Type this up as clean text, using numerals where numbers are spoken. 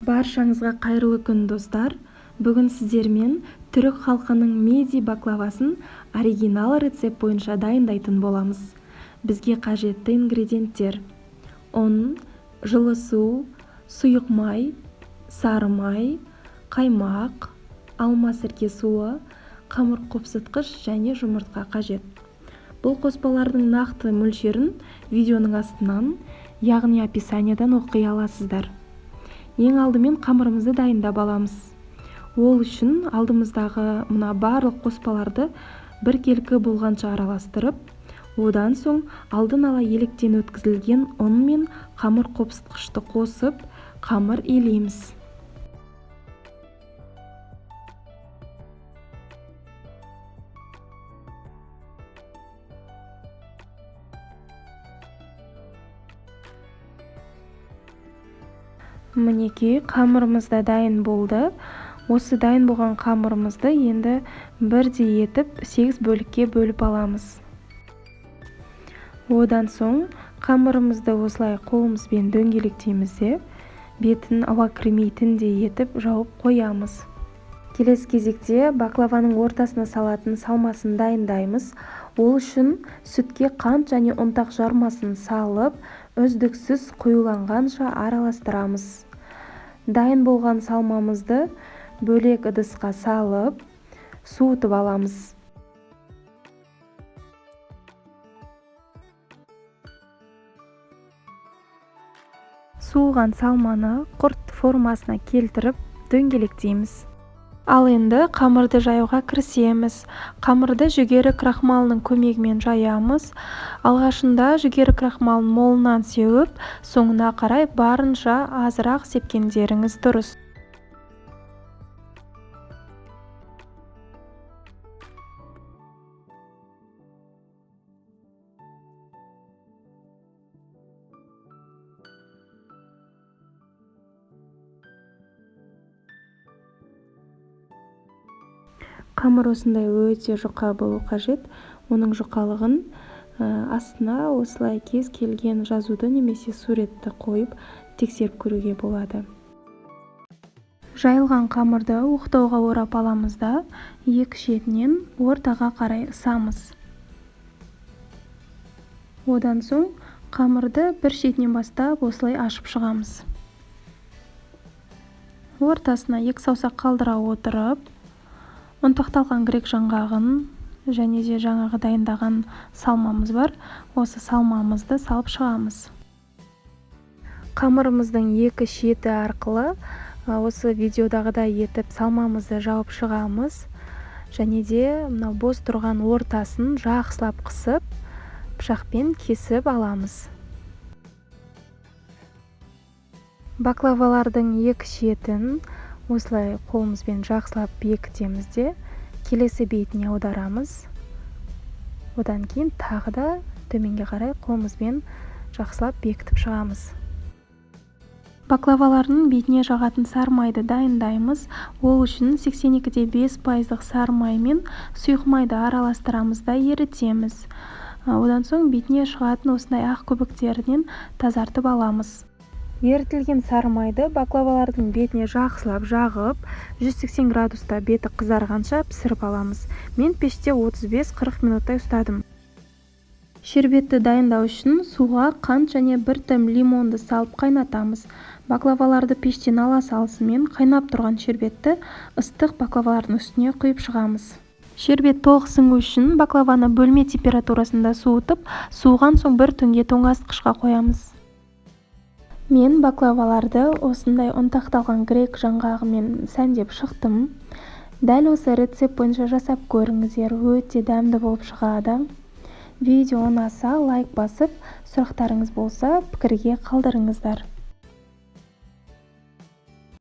Баршаңызға қайырлы күн, достар! Бүгін сіздермен түрік халқының миди баклавасын оригинал рецепт бойынша дайындайтын боламыз. Бізге қажетті ингредиенттер: ұн, жылы су, сұйық май, сары май, қаймақ, алма сірке суы, қамыр қопсытқыш және жұмыртқа қажет. Бұл қоспалардың нақты мөлшерін видеоның астынан, яғни описаниядан оқи аласыздар. Ең алдымен қамырымызды дайындап аламыз. Ол үшін алдымыздағы мына барлық қоспаларды біркелкі болғанша араластырып, одан соң алдын ала електен өткізілген ұн мен қамыр қопсытқышты қосып, қамыр илейміз. Мінекей, қамырымыз да дайын болды. Осы дайын болған қамырымызды енді бірдей етіп 8 бөлікке бөліп аламыз. Одан соң қамырымызды осылай қолымызбен дөңгелектейміз де, бетін ауа кірмейтіндей етіп жауып қоямыз. Келесі кезекте баклаваның ортасына салатын салмасын дайындаймыз. Ол үшін сүтке қант және ұнтақ жармасын салып, үздіксіз қоюланғанша араластырамыз. Дайын болған салмамызды бөлек ыдысқа салып, суытып аламыз. Суыған салманы құрт формасына келтіріп, дөңгелектейміз. Ал енді қамырды жаюға кірісеміз. Қамырды жүгері крахмалының көмегімен жаямыз. Алғашында жүгері крахмалын молынан сеуіп, соңына қарай барынша азырақ сепкендеріңіз дұрыс. Қамыр осындай өте жұқа болу қажет. Оның жұқалығын астына осылай кез келген жазуды немесе суретті қойып тексеріп көруге болады. Жайылған қамырды оқтауға орап аламыз да, екі шетінен ортаға қарай ысамыз. Одан соң қамырды бір шетінен бастап осылай ашып шығамыз. Ортасына екі саусақ қалдыра отырып, ұнтақталған грек жаңғағын және де жаңағы дайындаған салмамыз бар. Осы салмамызды салып шығамыз. Қамырымыздың екі шеті арқылы осы видеодағыдай етіп салмамызды жауып шығамыз. Және де мынау бос тұрған ортасын жақсылап қысып, пышақпен кесіп аламыз. Баклавалардың екі шетін осылай қолымызбен жақсылап бекітеміз де, келесі бетіне аударамыз. Одан кейін тағы да төменге қарай қолымызбен жақсылап бекітіп шығамыз. Баклавалардың бетіне жағатын сары майды дайындаймыз. Ол үшін 82,5% сары май мен сұйық майды араластырамыз да ерітеміз. Одан соң бетіне шығатын осындай ақ көбіктерінен тазартып аламыз. Ерітілген сары майды баклавалардың бетіне жақсылап жағып, 180 градуста беті қызарғанша пісіріп аламыз. Мен пеште 35-40 минуттай ұстадым. Шербетті дайындау үшін суға қант және бір дәм лимонды салып қайнатамыз. Баклаваларды пештен ала салысымен қайнап тұрған шербетті ыстық баклавалардың үстіне құйып шығамыз. Шербет толық сіңу үшін баклаваны бөлме температурасында суытып, суыған соң бір түнге тоңазытқышқа қоямыз. Мен баклаваларды осындай ұнтақталған грек жаңғағымен сәндеп шықтым. Дәл осы рецепт бойынша жасап көріңіздер, өте дәмді болып шығады. Видео ұнаса лайк басып, сұрақтарыңыз болса пікірге қалдырыңыздар.